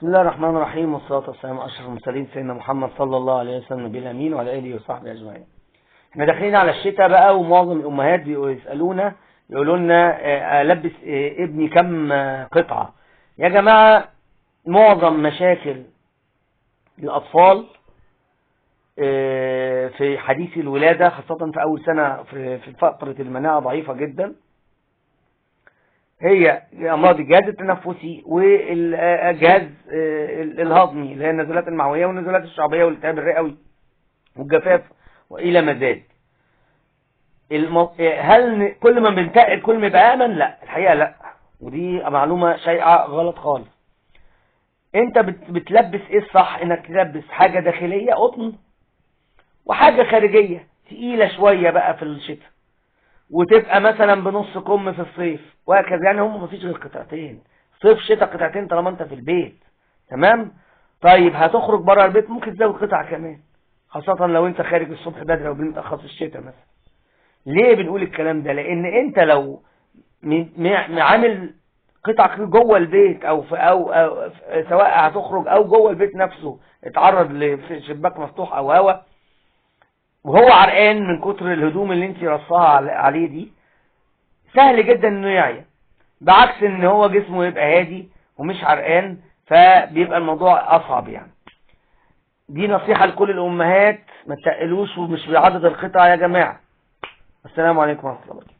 بسم الله الرحمن الرحيم، والصلاة والسلام على أشرف المرسلين سيدنا محمد صلى الله عليه وسلم النبي الأمين وعلى آله وصحبه أجمعين. احنا داخلين على الشتاء بقى، ومعظم الأمهات بيقوا يسألونا يقولوا لنا ألبس ابني كم قطعة؟ يا جماعة معظم مشاكل الأطفال في حديث الولادة، خاصة في أول سنة في فترة المناعة ضعيفة جدا، هي أمراض الجهاز التنفسي والجهاز الهضمي اللي هي النزلات المعوية والنزلات الشعبية والالتهاب الرئوي والجفاف وإلى ما ذلك. هل كل ما بنتقل كل ما يبقى آمن؟ لا، الحقيقة لا، ودي معلومة شائعة غلط خالص. انت بتلبس ايه الصح؟ انك تلبس حاجة داخلية قطن وحاجة خارجية تقيلة شوية بقى في الشتاء، وتبقى مثلا بنص كم في الصيف وهكذا. يعني هم مفيش غير قطعتين، صيف شتاء قطعتين طالما انت في البيت، تمام؟ طيب هتخرج بره البيت ممكن تزود قطعة كمان، خاصة لو انت خارج الصبح بدري او بالمتأخر في الشتاء مثلا. ليه بنقول الكلام ده؟ لان انت لو عامل قطع جوه البيت او في أو سواء هتخرج او جوه البيت نفسه اتعرض لشباك مفتوح او هوا وهو عرقان من كتر الهدوم اللي انت رصاها عليه دي، سهل جدا انه يعيا، بعكس ان هو جسمه يبقى هادي ومش عرقان فبيبقى الموضوع اصعب. يعني دي نصيحة لكل الامهات، ما تقلوش ومش بعدد القطع يا جماعة. السلام عليكم ورحمة الله وبركاته.